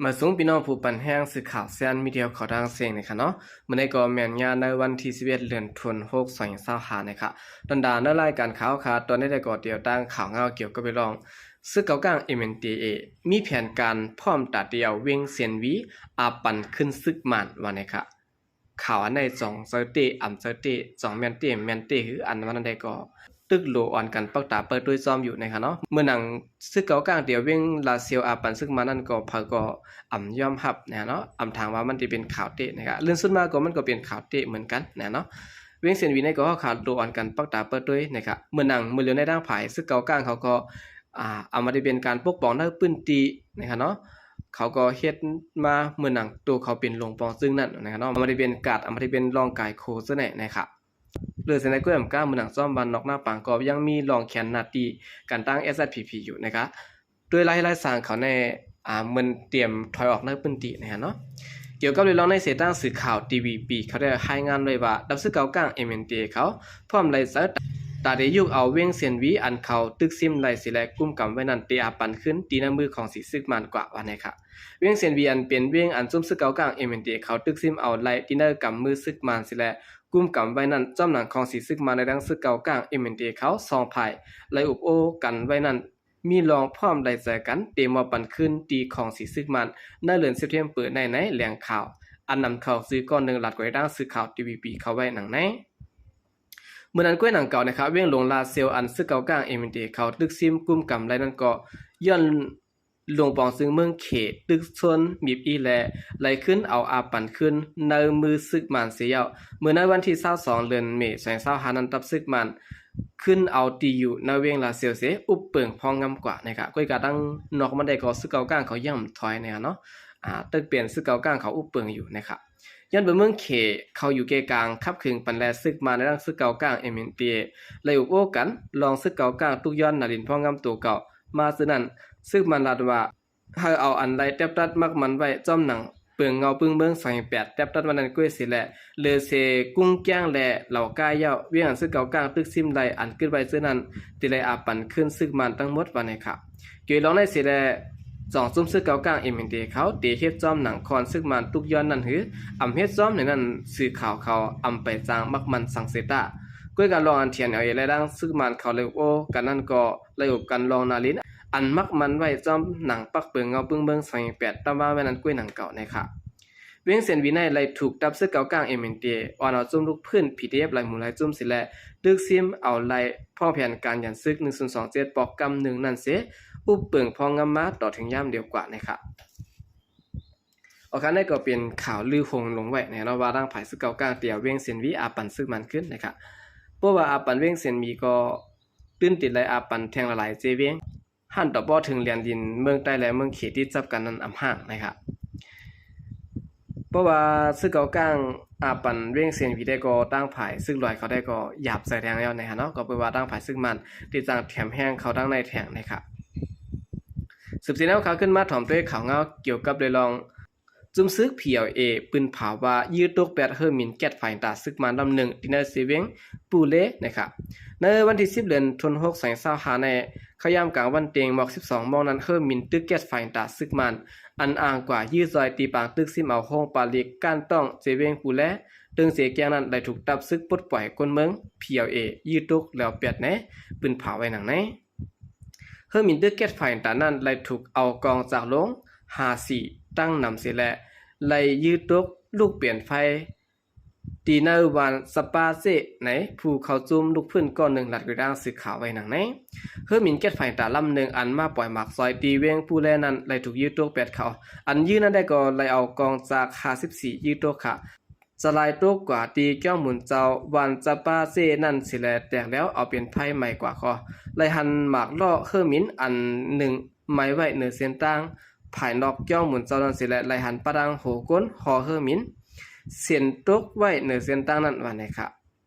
ມາສູງພີ່ນ້ອງຜູ້ປັນແຮງສື່ຂ່າວແຊນມີເດຍເຂົ້າທາງເສັງນະຄະເນາະ. ມື້ນີ້ກໍແມ່ນຍາມໃນວັນທີສິບເອັດ ເດືອນ ທັນວາ ສອງພັນຊາວຫ້ານະຄະ. ດອນດາໃນລາຍການຂ່າວຄະ ຕອນນີ້ໄດ້ກໍຕຽວຕັ້ງຂ່າວງາວກ່ຽວກັບເລື່ອງ ຊຶກເກົາກາງ ເອັມເອັນທີເອ ມີແຜນການພ້ອມຕາຕຽວວຽງເຊນວີ ອາປັນຄືນຊຶກມານວ່ານະຄະ. ຂ່າວອັນໃດຈອງເຈີເຕ ອຳເຈີເຕ ຈອງແມ່ນເຕ ແມ່ນເຕ ຫຼື ອັນວ່ານັ້ນໃດກໍ ຕຶກໂລອອນກັນປັກຕາເປີດດ້ວຍຊ້ອມຢູ່ນະຄະເນາະ. ເມື່ອໜັງຊຶກເກົາກາງຕຽວວຽງລາຊຽວອາປັນຊຶກມານນັ້ນກໍ ໃຜກໍອຳຍອມຮັບນະຄະເນາະ. ອຳຖາມວ່າມັນຊິເປັນຂ່າວເຕນະຄະ. ເລື່ອງສຸດມາກໍມັນກໍເປັນຂ່າວເຕເໝືອນກັນນະຄະເນາະ. ວຽງເຊນວີໃນກໍຮອກຂາດໂລອອນກັນປັກຕາເປີດດ້ວຍນະຄະ. ເມື່ອໜັງມື້ລຽວໃນທາງຝ່າຍຊຶກເກົາກາງເຂົາກໍ ອ່າ ອາມາໄດ້ເປັນການປົກປ້ອງໃນພື້ນທີ່ນະຄະເນາະ. ເຂົາກໍເຮັດມາເໝືອນໜັງໂຕເຂົາເປັນຫຼວງປອງຊຶງນັ້ນນະຄະເນາະ. ອາມາໄດ້ເປັນກາດ ອາມາໄດ້ເປັນຮ່າງກາຍໂຄເຊີນໃນນະຄະ. ເຫຼືອເສຍໃນກ້ວຍອຳກາເໝືອນໜັງຊ້ອມບ້ານນອກນາປາງ ກໍຍັງມີຮ່ອງແຂນໜ້າຕີກັນຕັ້ງ ເອສແອັດພີພີ ຢູ່ນະຄະ. ໂດຍລາຍລາຍສາງເຂົາໃນ ອ່າ ເໝືອນຕຽມຖອຍອອກໃນພື້ນທີ່ນະຄະເນາະ. ກ່ຽວກັບເລື່ອງໃນເສດທາງສື່ຂ່າວ ທີວີພີ ເຂົາໄດ້ລາຍງານໄວ້ວ່າ ດາບຊຶກເກົາກາງ ເອັມເອັນທີເອ ເຂົາ ພ້ອມໄດ້ໃຊ້ຕາໄດ້ຍຸກເອົາວຽງເຊນວີ ອັນເຂົາຕຶກຊິມໄດ້ເສຍແລະກຸມກຳໄວ້ນັ້ນ ເຕອາປັນຄືນທີ່ໃນມືຂອງສີຊຶກມານກວ່າວ່າແນ່ຄະ. ວຽງເຊນວີ ອັນເປັນວຽງອັນຊຸມຊຶກເກົາກາງ ເອັມເອັນທີເອ ເຂົາຕຶກຊິມເອົາໄດ້ທີ່ໃນກຳມືຊຶກມານເສຍແລະກຸມກຳໄວ້ນັ້ນ ຈອມໜັງຂອງສີຊຶກມານ ແລະ ທັງຊຶກເກົາກາງ ເອັມເອັນທີເອ ເຂົາສອງຝ່າຍໄດ້ອຸບໂອ້ກັນໄວ້ນັ້ນ ມີລອງພ້ອມໄດ້ໃຈກັນເຕມອບປັນຄືນທີ່ຂອງສີຊຶກມານ ໃນເດືອນເຊັບເທັມເປີໃນ ໃນແຫຼ່ງຂ່າວອັນນຳເຂົ້າຊື່ກ້ອນໜຶ່ງ ລັດກວຍທາງສື່ຂ່າວ ທີວີພີ ເຂົ້າໄວ້ດັ່ງໃນ. ເມື່ອນັ້ນກ້ວຍໜັງເກົ່ານະຄະ ວຽງຫຼວງລາຊຽວ ອັນຊຶກເກົາກາງ ເອັມເອັນທີເອ ເຂົາຕຶກຊິມກຸມກຳໄດ້ນັ້ນກໍ ຍ້ອນຫຼວງປອງຊຶງເມືອງເຂດຕຶກຊົນມີບອີແລະໄລ່ຄືນເອົາອາປັນຄືນໃນມືຊຶກມານເສຍແລ້ວ. ເມື່ອໃນວັນທີຊາວສອງ ເດືອນເມ ສອງພັນຊາວຫ້ານັ້ນ ທັບຊຶກມານ ຂຶ້ນເອົາຕີຢູ່ໃນວຽງລາຊຽວເສ ອຸບເປິງພອງງາມກວ່ານະຄະ. ກ້ວຍກາທັງນອກມັນໄດ້ກໍຊຶກເກົາກາງເຂົາຢ້ຳຖອຍນະຄະເນາະ. ອ່າ ຕຶກເປັນຊຶກເກົາກາງເຂົາອຸບເປິງຢູ່ນະຄະ. ຍ້ອນເປັນເມືອງເຂດ ເຂົາຢູ່ເກກາງ ຂັບຂຶງປັນແລຊຶກມານ ໃນດັ່ງຊຶກເກົາກາງ ເອັມເອັນທີເອ ໄດ້ອຸບໂອ້ກັນ ລອງຊຶກເກົາກາງ ທຸກຍ້ອນນາລິນພອງງາມໂຕເກົ່າມາ. ສະນັ້ນ ຊຶກມານລາດວ່າ ໃຫ້ເອົາອັນໄດ້ແຕັບຕັດມັກມັນໄວ້ ຈອມໜັງເປິງເງົາປຶ້ງເມືອງ ສອງພັນແປດ ແຕັບຕັດມານັ້ນກ້ວຍເສແລະ ເຫຼືອເສກຸງແກ້ງແລະເຫຼົ່າກ້າຍເຍົາ ວຽງອັນຊຶກເກົາກາງຕຶກຊິມໄດ້ ອັນກຶດໄວ້ເທື່ອນັ້ນ ທີ່ໄດ້ອາປັນຄືນຊຶກມານທັງໝົດວ່າແນ່ຄະ. ເກຍລອງໃນເສແລະ ສອງຊຸມຊຶກເກົາກາງ ເອັມເອັນທີເອ ເຂົາເຕເຮັດຈອມໜັງຄອນຊຶກມານທຸກຍ້ອນນັ້ນ ຫຼື ອຳເຮັດຈອມໃນນັ້ນ ສື່ຂ່າວເຂົາອຳໄປຈາງມັກມັນສັງເສຕາ. ກ້ວຍກາລອງອັນ ທີເອັນແອລເອ ແລະ ດັ່ງຊຶກມານເຂົາເລີກໂອ້ກັນນັ້ນກໍ ໄລ່ອຸບກັນລອງນາລິນ ອັນມັກມັນໄວ້ຈອມໜັງປັກເປິງເງົາປຶ້ງເມືອງ ສອງພັນແປດ ຕາມວ່າແມ່ນອັນກ້ວຍໜັງເກົ່ານະຄະ. ວຽງເຊນວີໃນໄດ້ຖືກທັບຊຶກເກົາກາງ ເອັມເອັນທີເອ ອ່ອນເອົາຊຸມລູກພື້ນ ພີທີເອັຟ ຫຼາຍໝູ່ຫຼາຍຈຸ້ມເສແລະ ຕຶກຊິມເອົາໄດ້ພ້ອມແຜນການຢັນຊຶກ ໜຶ່ງສູນສອງເຈັດ ປອກກຳໜຶ່ງນັ້ນເສ ອຸບເປິງພອງງາມມາຕໍ່ເຖິງຍາມດຽວກວ່ານະຄະ. ໂອເຄ ອັນນີ້ກໍເປັນຂ່າວລືໂຮງລົງໄວ້ນະເນາະ ວ່າທາງຝ່າຍຊຶກເກົາກາງຕຽວວຽງເຊນວີ ອາປັນຊຶກມານຂຶ້ນນະຄະ. ເພາະວ່າອາປັນວຽງເຊນວີກໍຕື່ນຕິດໄລ່ອາປັນແທ່ງຫຼາຍໆເຈວຽງ ຫັ້ນຕໍ່ບໍ່ເຖິງແດນດິນເມືອງໃຕ້ ແລະ ເມືອງເຂດຕິດຈັບກັນນັ້ນອຳຮ່າງນະຄະ. ເພາະວ່າຊຶກເກົາກາງອາປັນວຽງເຊນວີໄດ້ກໍ ທາງຝ່າຍຊຶກລອຍເຂົາໄດ້ກໍຢາບໃສ່ແທງແລ້ວນະຄະເນາະ. ກໍເປັນວ່າທາງຝ່າຍຊຶກມານໄດ້ຈ້າງແຖມແຮງເຂົ້າທາງໃນແທງນະຄະ. ສືບສຽນເອົາຂ່າວຂຶ້ນມາຖອມດ້ວຍຂ່າວງາວກ່ຽວກັບເລື່ອງ ຈຸ້ມຊຶກ ພີແອລເອ ປືນເຜົາວ່າ ຢື້ຕົກແປດເຮີມິນແກັດໄຟຕາຊຶກມານລຳໜຶ່ງ ທີ່ໃນເຊວຽງປູເລນະຄະ. ໃນວັນທີສິບ ເດືອນ ທັນວາ ສອງພັນຊາວຫ້າ ໃນເຂົ້າຍາມກາງວັນເຕັງໝອກສິບສອງໂມງນັ້ນ ເຮີມິນຕຶກແກັດໄຟຕາຊຶກມານ ອັນອ່າງກວ່າຢື້ຈອຍຕີປາງຕຶກຊິມເອົາໂຮງປາລິກກ້ານຕ້ອງເຊວຽງປູເລ ເຖິງເຊແກງນັ້ນ ໄດ້ຖືກທັບຊຶກປົດປ່ອຍຄົນເມືອງ ພີແອລເອ ຢື້ຕົກແລ້ວແປດໃນ ປືນເຜົາໄວ້ດັ່ງໃນ. ເຮີມິນຕຶກແກັດໄຟຕານັ້ນ ໄດ້ຖືກເອົາກອງຈາກໂລງ ຫ້າສີ່ ຕັ້ງນຳເສ ແລະ ໄດ້ຢື້ຕົກລຸກເປັນໄຟ ທີ່ໃນບ້ານສະປາເຊ ໃນ ຜູ້ເຂົ້າຈຸ້ມລຸກພື້ນກ້ອນໜຶ່ງ ລັດກວຍທາງສື່ຂ່າວໄວ້ດັ່ງໃນ. ເຮີມິນແກັດໄຟຕາລຳໜຶ່ງ ອັນມາປ່ອຍໝາກຊອຍທີ່ວຽງປູເລນັ້ນ ໄດ້ຖືກຢື້ຕົກແປດເຂົາ ອັນຢື້ນັ້ນໄດ້ກໍໄດ້ເອົາກອງຈາກ ຫ້າສິບສີ່ ຢື້ຕົກຂະ ສະລາຍຕົກກວ່າທີ່ກ້ອງໝູນເຈົ້າ ບ້ານຈະປາເຊ ນັ້ນເສແລະ ແຕກແລ້ວເອົາເປັນໄຟໄໝ້ກວ່າກໍ ໄດ້ຫັນໝາກລໍ້ເຮີມິນອັນໜຶ່ງໄໝ້ໄວ້ເໜືອເສັ້ນທາງ ພາຍນອກກ້ອງໝູນເຈົ້ານັ້ນເສແລະ ໄດ້ຫັນປະດັງໂຫກົ້ນຫໍເຮີມິນເສັ້ນຕົກໄວ້ເໜືອເສັ້ນທາງນັ້ນວ່າແນ່ຄະ.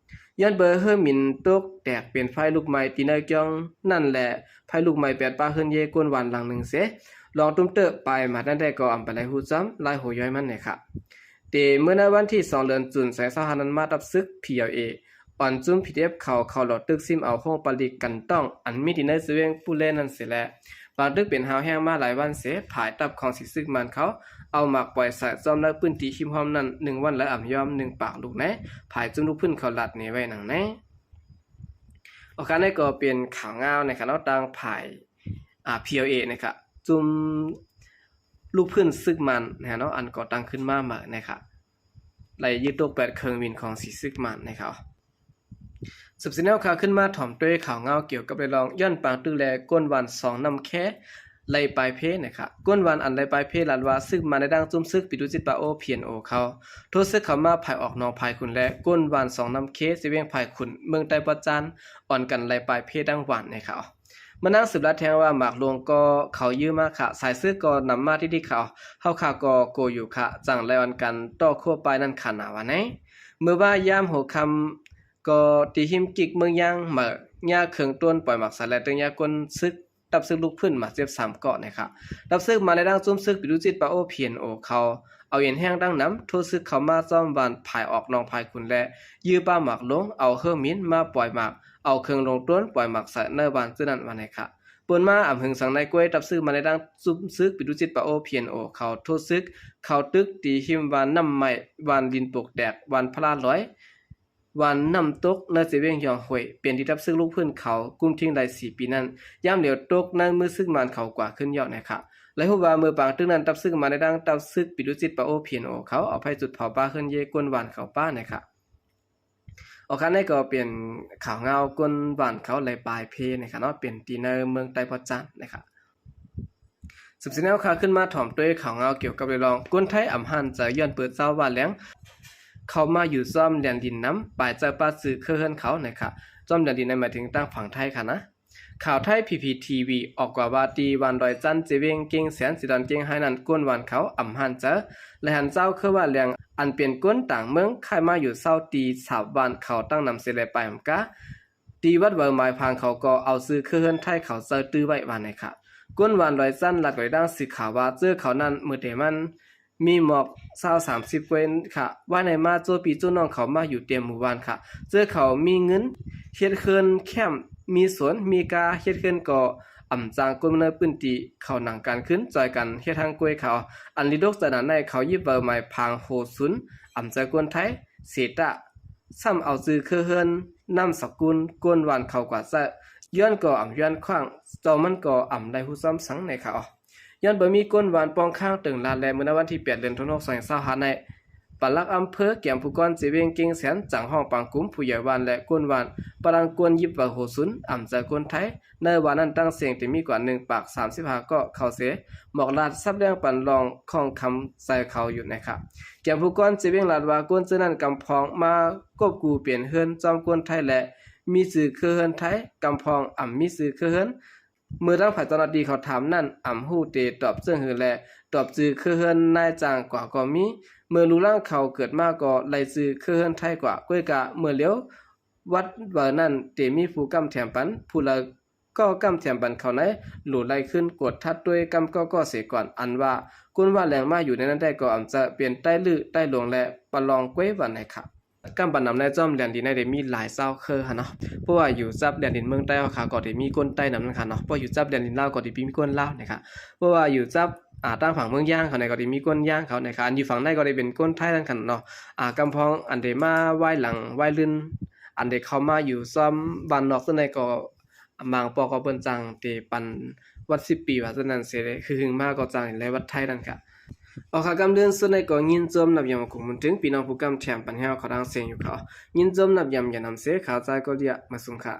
ຍ້ອນເບີເຮີມິນຕົກແຕກເປັນໄຟລຸກໄໝ້ທີ່ໃນກ້ອງນັ້ນ ແລະ ໄຟລຸກໄໝ້ແປດປາເຮືອນເຢກ້ນບ້ານຫຼັງໜຶ່ງເສ ລອງຕຸ້ມເຕີບປາຍມາດນັ້ນແດ່ກໍອຳໄປໄດ້ຮູ້ຈ້ອມລາຍຫົວຍ້ອຍມັນແນ່ຄະ. ແຕ່ເມື່ອໃນວັນທີສອງ ເດືອນ ຈຸນ ສອງພັນຊາວຫ້ານັ້ນມາ ທັບຊຶກ ພີແອລເອ ອ່ອນຈຸ້ມ ພີທີເອັຟ ເຂົາ ເຂົ້າຫຼໍ້ຕຶກຊິມເອົາໂຮງປາລິກກັນຕ້ອງ ອັນມີທີ່ໃນເຊວຽງປູເລນັ້ນເສແລະ ປາງຕຶກເປັນຮາວແຮງມາຫຼາຍວັນເສຍ ຝ່າຍທັບຂອງສີຊຶກມານເຂົາເອົາໝາກປ່ອຍໃສ່ ຊອມໃນພື້ນທີ່ຮິມຮ່ອມນັ້ນ ໜຶ່ງວັນແລ້ວອຳຍອມໜຶ່ງປາກລູກໃນ ຝ່າຍຈຸ່ມລູກພື້ນເຂົາລັດໜີໄວ້ໜັງໃນ. ໂອເຄ ນີ້ກໍເປັນຂ່າວງາວນະຄະເນາະ ທາງຝ່າຍ ອາ ພີເອລເອ ນະຄະ ຈຸ່ມລູກພື້ນຊຶກມານນະຄະເນາະ ອັນກໍ່ຕັ້ງຂຶ້ນມາໃໝ່ນະຄະ ໄລ່ຍຶດຕົກແປດເຄື່ອງບິນຂອງສີຊຶກມານນະຄະ. ສືບສຽນແນວຂ່າວຂຶ້ນມາຖອມດ້ວຍຂ່າວງາວກ່ຽວກັບເລື່ອງ ຍ້ອນປາງຕຶກແລະ ກົ້ນຫວ່ານສອງນ້ຳແຄໄລ່ປາຍເພນະຄະ. ກົ້ນຫວ່ານອັນໄລ່ປາຍເພລາດວ່າ ຊຶກມານໃນດັ່ງຈຸ້ມຊຶກປິໂຕຈິດປາໂອ ພີເອັນໂອ ເຂົາໂທຊຶກເຂົ້າມາພາຍອອກໜອງພາຍຂຸນ ແລະ ກົ້ນຫວ່ານສອງນ້ຳເຄ ເຊວຽງພາຍຂຸນ ເມືອງໃຕ້ປອດຈານ ອ່ອນກັນໄລ່ປາຍເພດັ່ງຫວ່ານນະຄະ. ມານາງສືບລາດແທງວ່າ ໝາກໂລງກໍເຂົາຢືມມາຄະ ສາຍຊຶກກໍນຳມາຕິດໆຄະ ເຮົາຄະກໍໂກຢູ່ຄະ ຈັ່ງໄລ່ອ່ອນກັນຕໍ່ຂົວປ້າຍນັ້ນຄະນາວ່າໃນ. ເມື່ອວ່າຍາມຫົວຄ່ຳກໍທີ່ຮິມກິກເມືອງຍາງເໝີ ຍາເຄື່ອງຕົ້ນປ່ອຍໝາກສາແລະ ຕຶງຍາກົ້ນຊຶກ ທັບຊຶກລູກພື້ນບາດເຈັບສາມເກາະນະຄະ. ທັບຊຶກມານໃນດັ່ງຈຸ້ມຊຶກປິໂຕຈິດປາໂອ ພີເອັນໂອ ເຂົາເອົາເອັນແຮງດັງນຳ ໂທຊຶກເຂົ້າມາຊອມຫວ່ານພາຍອອກໜອງພາຍຂຸນ ແລະ ຢື້ປາໝາກໂລງ ເອົາເຮືອມິນມາປ່ອຍໝາກ ເອົາເຄື່ອງລົງຕົ້ນປ່ອຍໝາກໃສ່ໃນຫວ່ານເທື່ອນັ້ນວ່າໃນຄະ. ປົນມາອຳຫຶງສັງໃນກ້ວຍ ທັບຊຶກມານໃນດັ່ງຈຸ້ມຊຶກປິໂຕຈິດປາໂອ ພີເອັນໂອ ເຂົາໂທຊຶກເຂົ້າຕຶກທີ່ຮິມຫວ່ານນ້ຳໄມ້ ຫວ່ານດິນປົກແຕກ ຫວ່ານພະລາລອຍ ຫວ່ານນ້ຳຕົກໃນເຊວຽງຢອງຫ້ວຍ ເປັນທີ່ທັບຊຶກລູກພື້ນເຂົາກຸມຖິ້ງໄດ້ສີ່ປີນັ້ນ ຍາມຫຼຽວຕົກໃນມືຊຶກມານເຂົາກວາດຂຶ້ນຍອດນະຄະ. ໄດ້ຮູ້ວ່າເມື່ອປາງຕຶກນັ້ນ ທັບຊຶກມານໃນດັ່ງທັບຊຶກປິໂຕຈິດປາໂອ ພີເອັນໂອ ເຂົາເອົາໄຟຈຸດເຜົາປ່າເຮືອນເຢກ້ນຫວ່ານເຂົາປ່ານະຄະ. ໂອເຄ ນີ້ກໍເປັນຂ່າວງາວກົ້ນຫວ່ານເຂົາໄລ່ປາຍເພນະຄະເນາະ ເປັນທີ່ໃນເມືອງໃຕ້ປອດຈານນະຄະ. ສືບສຽນແນວຂ່າວຂຶ້ນມາຖອມດ້ວຍຂ່າວງາວກ່ຽວກັບເລື່ອງ ຄົນໄທອຳຮ້ານໃຈ ຍ້ອນເປີດເຊົາວ່າແລງເຂົ້າມາຢູ່ຊອມແດນດິນນຳ ປາຍໃຈປາດຊື່ເຄືອເຮືອນເຂົານະຄະ. ຊອມແດນດິນນັ້ນໝາຍເຖິງທາງຝັ່ງໄທຄະນະ. ຂ່າວໄທ ພີພີທີວີ ອອກກວ່າວ່າ ທີ່ຫວ່ານດອຍຈັນ ເຈວຽງ ເກງແສນ ເຊດອນ ເກງໄຮນັ້ນ ຄົນຫວ່ານເຂົາອຳຮ້ານໃຈ ແລະ ຫັນຊາວເຄືອວ່າແລງ ອັນເປັນຄົນຕ່າງເມືອງ ຄ້າຍມາຢູ່ເຊົາທີ່ຊາວບ້ານເຂົາຕັ້ງນຳເສຍ ແລະ ປາຍຫຳກາ ທີ່ວັດເຫວີໝາຍພາງເຂົາກໍເອົາຊື່ເຄືອເຮືອນໄທເຂົາໃສ່ຕື້ໄວ້ວ່າໃນຄະ. ຄົນຫວ່ານດອຍຈັນ ລັດໄວ້ດັ່ງສື່ຂ່າວວ່າ ເຈີເຂົານັ້ນມື້ແຕ່ມັນມີໝອກຊາວສາມສິບກວ່າຄະ. ວ່າໃນມາໂຈພີ່ໂຈນ້ອງເຂົາມາຢູ່ເຕັມໝູ່ບ້ານຄະ. ເຈີເຂົາມີເງິນເຮັດເຮືອນແຄ້ມ ມີສວນ ມີກາ ເຮັດເຮືອນກໍອຳຈ້າງຄົນໃນພື້ນທີ່ເຂົານັ່ງການຄືນ ຊ່ອຍກັນເຮັດທາງກ້ວຍເຂົາ. ອັນລີດົກໃຈໜາໃນ ເຂົາຢິບເຫວີໝາຍພາງໂຫຊຸນ ອຳໃຈຄົນໄທເສຍຕະ ຊ້ຳເອົາຊື່ເຄືອເຮືອນ ນາມສະກຸນ ຄົນຫວ່ານເຂົາກວາດໃຊ້ ຍ້ອນກໍອຳຍ້ອນຂວ້າງ ເຈົ້າມັນກໍອຳໄດ້ຮູ້ຊອມສັງໃນຄະ. ຍ້ອນບໍ່ມີຄົນຫວ່ານປ້ອງຄ້າງເຕີງລາດ ແລະ ມື້ໃນວັນທີແປດ ເດືອນທີຫົກ ສອງພັນຊາວຫ້າໃນ ປະຫຼັດອຳເພີ ແກມພູກອນ ເຈວຽງ ເກງແສນ ຈັ່ງຮ້ອງປາງກຸ່ມຜູ້ໃຫຍ່ບ້ານ ແລະ ຄົນຫວ່ານ ປະລັງກວນຢິບເຫວີໂຫຊຸນ ອຳໃຈຄົນໄທ ໃນວານນັ້ນຕັ້ງເສັງແຕ່ມີກວ່າໜຶ່ງປາກສາມສິບຫ້າເກາະເຂົາເສຍ ໝອກລາດສັບແລງປັນລອງຂອງຄຳໃສ່ເຂົາຢູ່ໃນຄະ. ແກມພູກອນ ເຈວຽງ ລາດວ່າ ຄົນເຈີນັ້ນກຳພອງມາກົບກູເປັນເຮືອນຈອມຄົນໄທ ແລະ ມີຊື່ເຄືອເຮືອນໄທ ກຳພອງອຳມີຊື່ເຄືອເຮືອນ. ເມື່ອທາງຝ່າຍເຈົ້າໜ້າທີ່ເຂົາຖາມນັ້ນ ອຳຮູ້ແຕ່ຕອບເຊິ່ງຮື ແລະ ຕອບຊື່ເຄືອເຮືອນນາຍຈ້າງກວ່າກໍມີ ເມື່ອລູກຫຼານເຂົາເກີດມາກໍໄລ່ຊື່ເຄືອເຮືອນໄທກວ່າ ກ້ວຍກະເມື່ອຫຼຽວວັດເຫວີນັ້ນເຕມີຜູ້ກຳແຖມປັນ ຜູ້ລະກໍກຳແຖມປັນເຂົາໃນ ໂຫຼໄລ່ຄືນກວດທັດດ້ວຍກຳກໍກໍເສຍກ່ອນ ອັນວ່າຄົນວ່າແລງມາຢູ່ໃນນັ້ນໄດ້ກໍອຳຈະເປັນໃຕ້ລື້ໃຕ້ຫຼວງ ແລະ ປະລອງກ້ວຍຫວ່ານໃນຄະ. ກຳປະນຳໃນຈອມແດນດິນໃນໄດ້ມີຫຼາຍຊາວເຄືອຫັ້ນເນາະ ເພາະວ່າຢູ່ຈັບແດນດິນເມືອງໃຕ້ເຮົາຄະ ກໍໄດ້ມີຄົນໃຕ້ນຳນັ້ນຄະເນາະ ເພາະຢູ່ຈັບແດນດິນລາວກໍໄດ້ມີຄົນລາວນະຄະ ເພາະວ່າຢູ່ຈັບ ອ່າ ທາງຝັ່ງເມືອງຍາງເຂົາໃນກໍໄດ້ມີຄົນຍາງເຂົານະຄະ ອັນຢູ່ຝັ່ງໃນກໍໄດ້ເປັນຄົນໄທນັ້ນຄະເນາະ ອ່າ ກຳພອງອັນໄດ້ມາວາຍຫຼັງວາຍລື່ນ ອັນໄດ້ເຂົ້າມາຢູ່ຊອມບ້ານນອກເຊິ່ງໃນກໍ ບາງປອກກໍເພິ່ນຈ້າງເຕປັນວັດສິບປີວ່າຊັ້ນນັ້ນເສ ຄືຫຶງມາກໍຈ້າງໄດ້ວັດໄທນັ້ນກະ. ອອກຂ່າວກຳເດີນສຸດໃນກໍຍິນຊົມນັບຍາມຂອບຄຸນເຖິງພີ່ນ້ອງຜູ້ກຳແຖມປັນແຮງເຂົາດັງເສງຢູ່ເຂົາ ຍິນຊົມນັບຍາມຢ່ານຳເສ ຂ່າວໃຈກໍເລຍມາສຸງຄະ.